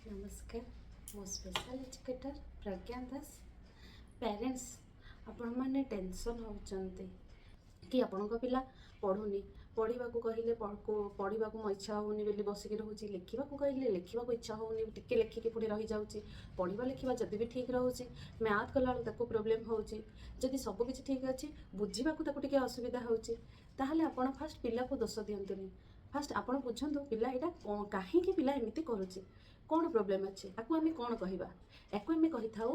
ନମସ୍କାର, ମୁଁ special educator Pragya Das. Parents, ଆପଣମାନେ ଟେନସନ୍ ହେଉଛନ୍ତି କି ଆପଣଙ୍କ ପିଲା ପଢ଼ୁନି, ପଢ଼ିବାକୁ କହିଲେ ପଢ଼ିବାକୁ ମୋ ଇଚ୍ଛା ହେଉନି ବୋଲି ବସିକି ରହୁଛି, ଲେଖିବାକୁ କହିଲେ ଲେଖିବାକୁ ଇଚ୍ଛା ହେଉନି, ଟିକେ ଲେଖିକି ପୁଣି ରହିଯାଉଛି, ପଢ଼ିବା ଲେଖିବା ଯଦି ବି ଠିକ୍ ରହୁଛି, ମ୍ୟାଥ୍ କଲାବେଳକୁ ତାକୁ ପ୍ରୋବ୍ଲେମ୍ ହେଉଛି, ଯଦି ସବୁ କିଛି ଠିକ୍ ଅଛି, ବୁଝିବାକୁ ତାକୁ ଟିକେ ଅସୁବିଧା ହେଉଛି, ତାହେଲେ ଆପଣ ଫାଷ୍ଟ ପିଲାକୁ ଦୋଷ ଦିଅନ୍ତୁନି। ଫାଷ୍ଟ ଆପଣ ବୁଝନ୍ତୁ ପିଲା ଏଇଟା କାହିଁକି ପିଲା ଏମିତି କରୁଛି, କ'ଣ ପ୍ରୋବ୍ଲେମ୍ ଅଛି। ତାକୁ ଆମେ କ'ଣ କହିବା? ୟାକୁ ଆମେ କହିଥାଉ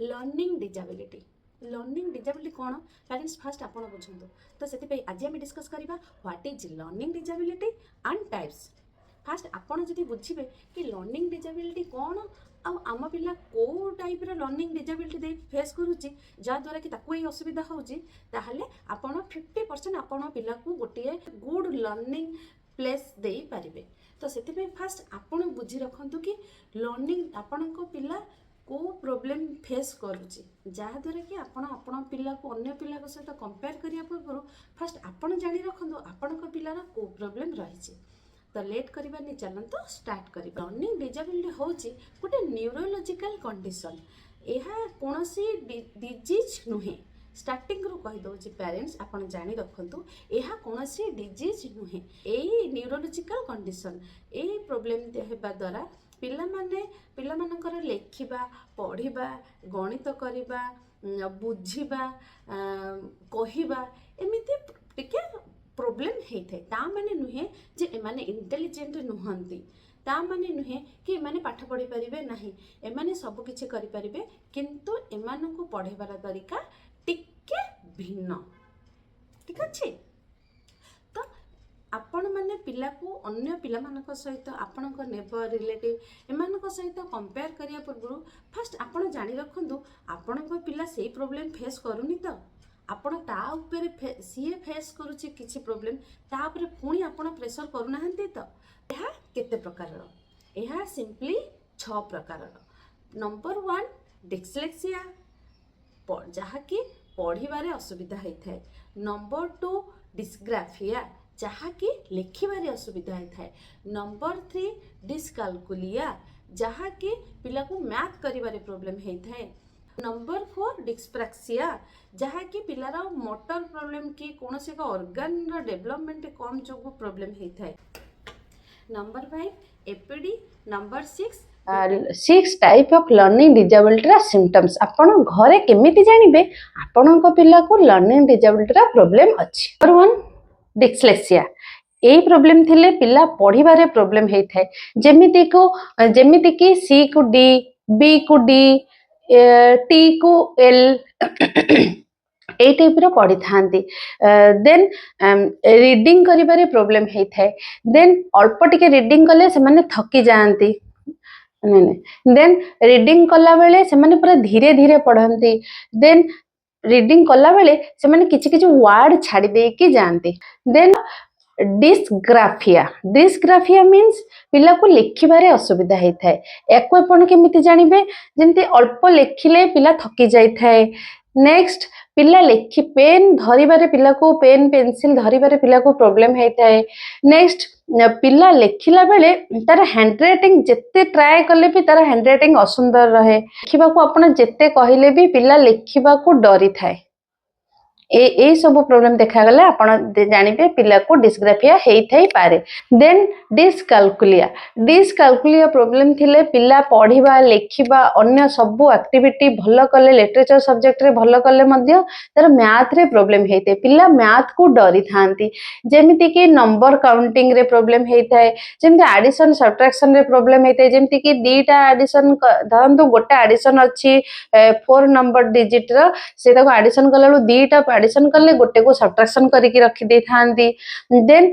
ଲର୍ଣ୍ଣିଂ ଡିଜାବିଲିଟି। ଲର୍ଣ୍ଣିଂ ଡିଜାବିଲିଟି କ'ଣ, ପ୍ୟାରେଣ୍ଟସ୍, ଫାଷ୍ଟ ଆପଣ ବୁଝନ୍ତୁ। ତ ସେଥିପାଇଁ ଆଜି ଆମେ ଡିସ୍କସ୍ କରିବା what is learning disability and types। First ଆପଣ ଯଦି ବୁଝିବେ କି ଲର୍ଣ୍ଣିଂ ଡିଜାବିଲିଟି କ'ଣ ଆଉ ଆମ ପିଲା କେଉଁ ଟାଇପ୍ର ଲର୍ଣ୍ଣିଂ ଡିଜାବିଲିଟି ଦେଇ ଫେସ୍ କରୁଛି, ଯାହାଦ୍ୱାରା କି ତାକୁ ଏଇ ଅସୁବିଧା ହେଉଛି, ତାହେଲେ ଆପଣ 50% ଆପଣ ପିଲାକୁ ଗୋଟିଏ ଗୁଡ୍ ଲର୍ଣ୍ଣିଂ ପ୍ଲେସ୍ ଦେଇପାରିବେ। ତ ସେଥିପାଇଁ ଫାଷ୍ଟ ଆପଣ ବୁଝି ରଖନ୍ତୁ କି ଲର୍ଣ୍ଣିଂ ଆପଣଙ୍କ ପିଲା କେଉଁ ପ୍ରୋବ୍ଲେମ୍ ଫେସ୍ କରୁଛି, ଯାହାଦ୍ୱାରା କି ଆପଣ ଆପଣଙ୍କ ପିଲାକୁ ଅନ୍ୟ ପିଲାଙ୍କ ସହିତ କମ୍ପେୟାର କରିବା ପୂର୍ବରୁ ଫାଷ୍ଟ ଆପଣ ଜାଣି ରଖନ୍ତୁ ଆପଣଙ୍କ ପିଲାର କେଉଁ ପ୍ରୋବ୍ଲେମ୍ ରହିଛି। ତ ଲେଟ୍ କରିବାନି, ଚାଲନ୍ତୁ ଷ୍ଟାର୍ଟ କରିବା। ଲର୍ଣ୍ଣିଂ ଡିଜାବିଲିଟି ହେଉଛି ଗୋଟେ ନ୍ୟୁରୋଲୋଜିକାଲ କଣ୍ଡିସନ୍। ଏହା କୌଣସି ଡିଜିଜ୍ ନୁହେଁ। ଷ୍ଟାର୍ଟିଂରୁ କହିଦେଉଛି ପ୍ୟାରେଣ୍ଟସ୍, ଆପଣ ଜାଣି ରଖନ୍ତୁ, ଏହା କୌଣସି ଡିଜିଜ୍ ନୁହେଁ। ଏଇ ନ୍ୟୁରୋଲୋଜିକାଲ କଣ୍ଡିସନ୍, ଏଇ ପ୍ରୋବ୍ଲେମ୍ ହେବା ଦ୍ୱାରା ପିଲାମାନଙ୍କର ଲେଖିବା, ପଢ଼ିବା, ଗଣିତ କରିବା, ବୁଝିବା, କହିବା ଏମିତି ଟିକେ ପ୍ରୋବ୍ଲେମ୍ ହେଇଥାଏ। ତା ମାନେ ନୁହେଁ ଯେ ଏମାନେ ଇଣ୍ଟେଲିଜେଣ୍ଟ ନୁହନ୍ତି, ତା ମାନେ ନୁହେଁ କି ଏମାନେ ପାଠ ପଢ଼ିପାରିବେ ନାହିଁ। ଏମାନେ ସବୁ କିଛି କରିପାରିବେ, କିନ୍ତୁ ଏମାନଙ୍କୁ ପଢ଼େଇବାର ତରିକା ଟିକେ ଭିନ୍ନ। ଠିକ୍ ଅଛି? ତ ଆପଣମାନେ ପିଲାକୁ ଅନ୍ୟ ପିଲାମାନଙ୍କ ସହିତ, ଆପଣଙ୍କ ନେବର, ରିଲେଟିଭ୍ ଏମାନଙ୍କ ସହିତ କମ୍ପେୟାର କରିବା ପୂର୍ବରୁ ଫାଷ୍ଟ ଆପଣ ଜାଣି ରଖନ୍ତୁ ଆପଣଙ୍କ ପିଲା ସେଇ ପ୍ରୋବ୍ଲେମ୍ ଫେସ୍ କରୁନି ତ। ଆପଣ ତା ଉପରେ ସିଏ ଫେସ୍ କରୁଛି କିଛି ପ୍ରୋବ୍ଲେମ୍, ତା ଉପରେ ପୁଣି ଆପଣ ପ୍ରେସର କରୁନାହାନ୍ତି ତ। ଏହା କେତେ ପ୍ରକାରର? ଏହା ସିମ୍ପଲି ଛଅ ପ୍ରକାରର। ନମ୍ବର 1, ଡିସ୍ଲେକ୍ସିଆ, ଯାହାକି ପଢ଼ିବାରେ ଅସୁବିଧା ହେଇଥାଏ। ନମ୍ବର 2, ଡିସ୍ଗ୍ରାଫିଆ, ଯାହାକି ଲେଖିବାରେ ଅସୁବିଧା ହେଇଥାଏ। ନମ୍ବର 3, ଡିସ୍କାଲକୁଲିଆ, ଯାହାକି ପିଲାକୁ ମ୍ୟାଥ୍ କରିବାରେ ପ୍ରୋବ୍ଲେମ୍ ହେଇଥାଏ। ନମ୍ବର 4, ଡିସ୍ପ୍ରାକ୍ସିଆ, ଯାହାକି ପିଲାର ମୋଟର ପ୍ରୋବ୍ଲେମ୍ କି କୌଣସି ଏକ ଅର୍ଗାନର ଡେଭଲପମେଣ୍ଟ କମ୍ ଯୋଗୁଁ ପ୍ରୋବ୍ଲେମ୍ ହେଇଥାଏ। Number 5, APD. Number 6। Six type of learning ଡିଜାବିଲିଟିର symptoms. ଆପଣ ଘରେ କେମିତି ଜାଣିବେ ଆପଣଙ୍କ ପିଲାକୁ ଲର୍ଣ୍ଣିଂ ଡିଜାବିଲିଟିର ପ୍ରୋବ୍ଲେମ୍ ଅଛି? Number 1, dyslexia. ଏଇ ପ୍ରୋବ୍ଲେମ୍ ଥିଲେ ପିଲା ପଢ଼ିବାରେ ପ୍ରୋବ୍ଲେମ୍ ହେଇଥାଏ, ଯେମିତିକି ସି କୁ ଡି, ବି କୁ ଡି, ଟି କୁ ଏଲ୍, ଏଇ ଟାଇପ୍ର ପଢ଼ିଥାନ୍ତି। ଦେନ୍ ରିଡ଼ିଂ କରିବାରେ ପ୍ରୋବ୍ଲେମ୍ ହେଇଥାଏ। ଦେନ୍ ଅଳ୍ପ ଟିକେ ରିଡ଼ିଂ କଲେ ସେମାନେ ଥକି ଯାଆନ୍ତି। ନାଇଁ, ଦେନ୍ ରିଡ଼ିଂ କଲାବେଳେ ସେମାନେ ପୁରା ଧୀରେ ଧୀରେ ପଢ଼ନ୍ତି। ଦେନ୍ ରିଡ଼ିଂ କଲାବେଳେ ସେମାନେ କିଛି କିଛି ୱାର୍ଡ ଛାଡ଼ି ଦେଇକି ଯାଆନ୍ତି। ଦେନ୍ ଡିସ୍ଗ୍ରାଫିଆ। ଡିସ୍ଗ୍ରାଫିଆ ମିନ୍ସ ପିଲାକୁ ଲେଖିବାରେ ଅସୁବିଧା ହେଇଥାଏ। ୟାକୁ ଆପଣ କେମିତି ଜାଣିବେ? ଯେମିତି ଅଳ୍ପ ଲେଖିଲେ ପିଲା ଥକି ଯାଇଥାଏ। ନେକ୍ସଟ, ପିଲା ଲେଖି ପେନ୍ ଧରିବାରେ, ପିଲାକୁ ପେନ୍ ପେନସିଲ ଧରିବାରେ ପିଲାକୁ ପ୍ରୋବ୍ଲେମ ହେଇଥାଏ। ନେକ୍ସଟ, ପିଲା ଲେଖିଲା ବେଳେ ତାର ହ୍ୟାଣ୍ଡରାଇଟିଂ ଯେତେ ଟ୍ରାଏ କଲେ ବି ତାର ହ୍ୟାଣ୍ଡରାଇଟିଂ ଅସୁନ୍ଦର ରହେ। ଲେଖିବାକୁ ଆପଣ ଯେତେ କହିଲେ ବି ପିଲା ଲେଖିବାକୁ ଡରିଥାଏ। ଏଇ ସବୁ ପ୍ରୋବ୍ଲେମ ଦେଖାଗଲେ ଆପଣ ଜାଣିବେ ପିଲାକୁ ଡିସ୍ଗ୍ରାଫିଆ ହେଇଥାଇପାରେ। ଦେନ୍ ଡିସ୍କାଲକୁଲିଆ। ଡିସ୍କାଲକୁଲିଆ ପ୍ରୋବ୍ଲେମ ଥିଲେ ପିଲା ପଢ଼ିବା, ଲେଖିବା, ଅନ୍ୟ ସବୁ ଆକ୍ଟିଭିଟି ଭଲ କଲେ, ଲିଟରେଚର ସବଜେକ୍ଟରେ ଭଲ କଲେ ମଧ୍ୟ ତାର ମ୍ୟାଥରେ ପ୍ରୋବ୍ଲେମ ହେଇଥାଏ। ପିଲା ମ୍ୟାଥକୁ ଡରିଥାନ୍ତି। ଯେମିତିକି ନମ୍ବର କାଉଣ୍ଟିଂରେ ପ୍ରୋବ୍ଲେମ ହେଇଥାଏ, ଯେମିତି ଆଡିସନ ସବଟ୍ରାକ୍ସନରେ ପ୍ରୋବ୍ଲେମ ହେଇଥାଏ। ଯେମିତିକି ଦିଟା ଆଡିସନ, ଧରନ୍ତୁ ଗୋଟେ ଆଡିସନ ଅଛି 4 ନମ୍ବର ଡିଜିଟର, ସେ ତାକୁ ଆଡିସନ କଲା ବେଳକୁ ଦିଟା ଆଡିସନ କଲେ ଗୋଟେକୁ ସବଟ୍ରାକ୍ସନ କରିକି ରଖିଦେଇଥାନ୍ତି। ଦେନ୍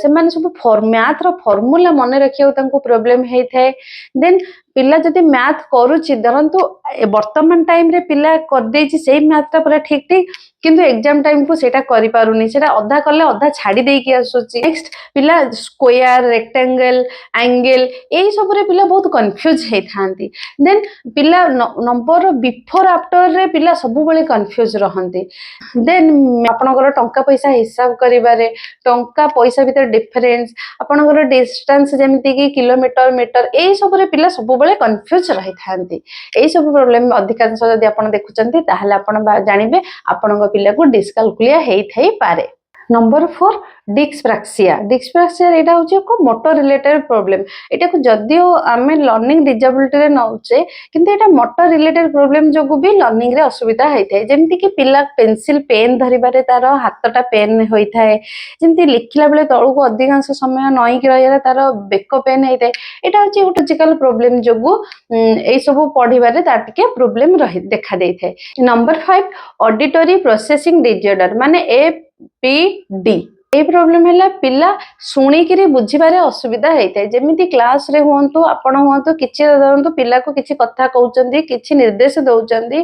ସେମାନେ ସବୁ ମ୍ୟାଥର ଫର୍ମୁଲା ମନେ ରଖିବାକୁ ତାଙ୍କୁ ପ୍ରୋବ୍ଲେମ ହେଇଥାଏ। ଦେନ୍ ପିଲା ଯଦି ମ୍ୟାଥ କରୁଛି, ଧରନ୍ତୁ ବର୍ତ୍ତମାନ ଟାଇମରେ ପିଲା କରିଦେଇଛି ସେଇ ମ୍ୟାଥଟା ପୁରା ଠିକ ଠିକ, କିନ୍ତୁ ଏକ୍ଜାମ ଟାଇମକୁ ସେଇଟା କରିପାରୁନି, ସେଇଟା ଅଧା କଲେ ଅଧା ଛାଡି ଦେଇକି ଆସୁଛି। ନେକ୍ସଟ, ପିଲା ସ୍କୋୟାର, ରେକ୍ଟାଙ୍ଗେଲ, ଆଙ୍ଗେଲ ଏଇ ସବୁରେ ପିଲା ବହୁତ କନଫ୍ୟୁଜ ହେଇଥାନ୍ତି। ଦେନ୍ ପିଲା ନମ୍ବର ବିଫୋର ଆଫ୍ଟରରେ ପିଲା ସବୁବେଳେ କନଫ୍ୟୁଜ ରହନ୍ତି। ଦେନ୍ ଆପଣଙ୍କର ଟଙ୍କା ପଇସା ହିସାବ କରିବାରେ, ଟଙ୍କା ପଇସା ଭିତରେ ଡିଫରେନ୍ସ, ଆପଣଙ୍କର ଡିଷ୍ଟାନ୍ସ, ଯେମିତିକି କିଲୋମିଟର, ମିଟର, ଏଇ ସବୁରେ ପିଲା ସବୁବେଳେ ସବୁବେଳେ କନଫ୍ୟୁଜ ରହିଥାନ୍ତି। ଏଇସବୁ ପ୍ରୋବ୍ଲେମ ଅଧିକାଂଶ ଯଦି ଆପଣ ଦେଖୁଛନ୍ତି, ତାହେଲେ ଆପଣ ଜାଣିବେ ଆପଣଙ୍କ ପିଲାକୁ ଡିସକାଲକୁଲିଆ ହେଇଥାଇପାରେ। ନମ୍ବର 4, ଡିସ୍ପ୍ରାକ୍ସିଆ। ଡିସ୍ପ୍ରାକ୍ସିଆ ଏଇଟା ହେଉଛି ଏକ ମୋଟର ରିଲେଟେଡ୍ ପ୍ରୋବ୍ଲେମ। ଏଟାକୁ ଯଦିଓ ଆମେ ଲର୍ଣ୍ଣିଂ ଡିଜାବିଲିଟିରେ ନଉଛେ, କିନ୍ତୁ ଏଇଟା ମୋଟର ରିଲେଟେଡ୍ ପ୍ରୋବ୍ଲେମ ଯୋଗୁଁ ବି ଲର୍ଣ୍ଣିଂରେ ଅସୁବିଧା ହେଇଥାଏ। ଯେମିତିକି ପିଲା ପେନସିଲ, ପେନ୍ ଧରିବାରେ ତାର ହାତଟା ପେନ୍ ହୋଇଥାଏ। ଯେମିତି ଲେଖିଲା ବେଳେ ତଳକୁ ଅଧିକାଂଶ ସମୟ ନଇଁକି ରହିବାରେ ତାର ବେକ ପେନ୍ ହେଇଥାଏ। ଏଇଟା ହେଉଛି ଗୋଟେ ଫିଜିକାଲ ପ୍ରୋବ୍ଲେମ ଯୋଗୁଁ ଏଇସବୁ ପଢିବାରେ ତାର ଟିକେ ପ୍ରୋବ୍ଲେମ ରହି ଦେଖା ଦେଇଥାଏ। ନମ୍ବର 5, ଅଡିଟୋରି ପ୍ରୋସେସିଂ ଡିଜଅର୍ଡର, ମାନେ ଏପିଡି। ଏଇ ପ୍ରୋବ୍ଲେମ ହେଲା ପିଲା ଶୁଣିକିରି ବୁଝିବାରେ ଅସୁବିଧା ହେଇଥାଏ। ଯେମିତି କ୍ଲାସରେ ହୁଅନ୍ତୁ, ଆପଣ ହୁଅନ୍ତୁ, କିଛି ଧରନ୍ତୁ ପିଲାକୁ କିଛି କଥା କହୁଛନ୍ତି, କିଛି ନିର୍ଦ୍ଦେଶ ଦଉଛନ୍ତି,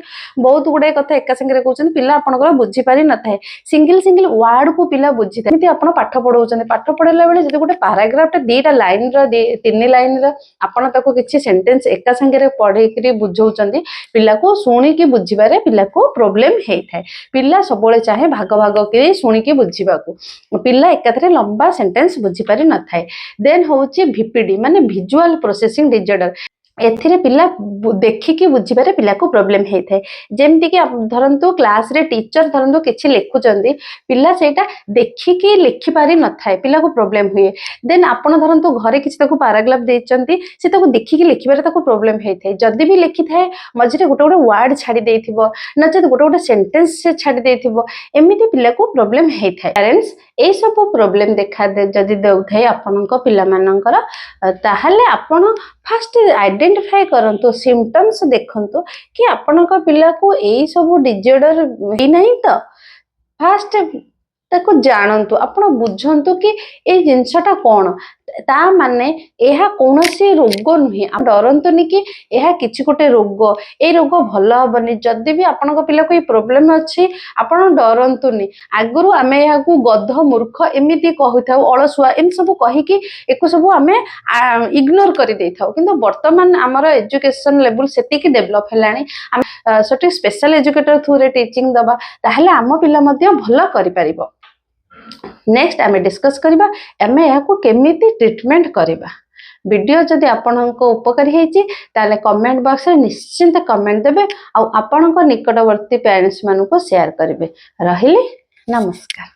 ବହୁତ ଗୁଡାଏ କଥା ଏକା ସାଙ୍ଗରେ କହୁଛନ୍ତି, ପିଲା ଆପଣଙ୍କର ବୁଝିପାରି ନଥାଏ। ସିଙ୍ଗଲ ସିଙ୍ଗଲ ୱାର୍ଡକୁ ପିଲା ବୁଝିଥାଏ। ଯେମିତି ଆପଣ ପାଠ ପଢଉଛନ୍ତି, ପାଠ ପଢେଇଲା ବେଳେ ଯଦି ଗୋଟେ ପାରାଗ୍ରାଫଟା ଦିଟା ଲାଇନର, ତିନି ଲାଇନର, ଆପଣ ତାକୁ କିଛି ସେଣ୍ଟେନ୍ସ ଏକା ସାଙ୍ଗରେ ପଢେଇକିରି ବୁଝଉଛନ୍ତି, ପିଲାକୁ ଶୁଣିକି ବୁଝିବାରେ ପିଲାକୁ ପ୍ରୋବ୍ଲେମ ହେଇଥାଏ। ପିଲା ସବୁବେଳେ ଚାହେଁ ଭାଗ ଭାଗ କରି ଶୁଣିକି ବୁଝିବାକୁ। ପିଲା ଏକାଥରେ ଲମ୍ବା ସେଣ୍ଟେନ୍ସ ବୁଝିପାରି ନଥାଏ। ଦେନ୍ ହଉଛି ଭିପିଡି, ମାନେ ଭିଜୁଆଲ ପ୍ରୋସେସିଂ ଡିଜଅର୍ଡର। ଏଥିରେ ପିଲା ଦେଖିକି ବୁଝିବାରେ ପିଲାକୁ ପ୍ରୋବ୍ଲେମ ହେଇଥାଏ। ଯେମିତିକି ଧରନ୍ତୁ କ୍ଲାସରେ ଟିଚର ଧରନ୍ତୁ କିଛି ଲେଖୁଛନ୍ତି, ପିଲା ସେଇଟା ଦେଖିକି ଲେଖିପାରି ନଥାଏ, ପିଲାକୁ ପ୍ରୋବ୍ଲେମ ହୁଏ। ଦେନ୍ ଆପଣ ଧରନ୍ତୁ ଘରେ କିଛି ତାକୁ ପାରାଗ୍ରାଫ ଦେଇଛନ୍ତି, ସେ ତାକୁ ଦେଖିକି ଲେଖିବାରେ ତାକୁ ପ୍ରୋବ୍ଲେମ ହେଇଥାଏ। ଯଦି ବି ଲେଖିଥାଏ, ମଝିରେ ଗୋଟେ ଗୋଟେ ୱାର୍ଡ ଛାଡି ଦେଇଥିବ, ନଚେତ ଗୋଟେ ଗୋଟେ ସେଣ୍ଟେନ୍ସ ସେ ଛାଡି ଦେଇଥିବ। ଏମିତି ପିଲାକୁ ପ୍ରୋବ୍ଲେମ ହେଇଥାଏ। ପ୍ୟାରେଣ୍ଟସ୍, ଏଇସବୁ ପ୍ରୋବ୍ଲେମ ଦେଖା ଯଦି ଦେଉଥାଏ ଆପଣଙ୍କ ପିଲାମାନଙ୍କର, ତାହେଲେ ଆପଣ ଫାଷ୍ଟ ଆଇଡେଣ୍ଟିଫାଏ କରନ୍ତୁ, ସିମ୍ପଟମ୍ସ ଦେଖନ୍ତୁ କି ଆପଣଙ୍କ ପିଲାକୁ ଏଇ ସବୁ ଡିଜଅର୍ଡର ହେଇନାହିଁ ତ। ଫାଷ୍ଟ ତାକୁ ଜାଣନ୍ତୁ, ଆପଣ ବୁଝନ୍ତୁ କି ଏଇ ଜିନିଷଟା କଣ। ତା ମାନେ ଏହା କୌଣସି ରୋଗ ନୁହେଁ। ଆପଣ ଡରନ୍ତୁନି କି ଏହା କିଛି ଗୋଟେ ରୋଗ, ଏଇ ରୋଗ ଭଲ ହବନି। ଯଦି ବି ଆପଣଙ୍କ ପିଲାକୁ ଏଇ ପ୍ରୋବ୍ଲେମ ଅଛି, ଆପଣ ଡରନ୍ତୁନି। ଆଗରୁ ଆମେ ଏହାକୁ ଗଧ, ମୂର୍ଖ ଏମିତି କହୁଥାଉ, ଅଳସୁଆ, ଏମିତି ସବୁ କହିକି ଏକୁ ସବୁ ଆମେ ଇଗ୍ନୋର କରିଦେଇଥାଉ। କିନ୍ତୁ ବର୍ତ୍ତମାନ ଆମର ଏଜୁକେସନ ଲେଭେଲ ସେତିକି ଡେଭଲପ ହେଲାଣି, ଆମେ ସଠିକ ସ୍ପେଶାଲ ଏଜୁକେଟର ଥ୍ରୁରେ ଟିଚିଂ ଦବା, ତାହେଲେ ଆମ ପିଲା ମଧ୍ୟ ଭଲ କରିପାରିବ। ନେକ୍ସଟ ଆମେ ଡିସ୍କସ୍ କରିବା ଆମେ ଏହାକୁ କେମିତି ଟ୍ରିଟମେଣ୍ଟ କରିବା। ଭିଡ଼ିଓ ଯଦି ଆପଣଙ୍କ ଉପକାରୀ ହେଇଛି, ତାହେଲେ କମେଣ୍ଟ ବକ୍ସରେ ନିଶ୍ଚିନ୍ତ କମେଣ୍ଟ ଦେବେ ଆଉ ଆପଣଙ୍କ ନିକଟବର୍ତ୍ତୀ ପ୍ୟାରେଣ୍ଟସ୍ ମାନଙ୍କୁ ସେୟାର କରିବେ। ରହିଲି, ନମସ୍କାର।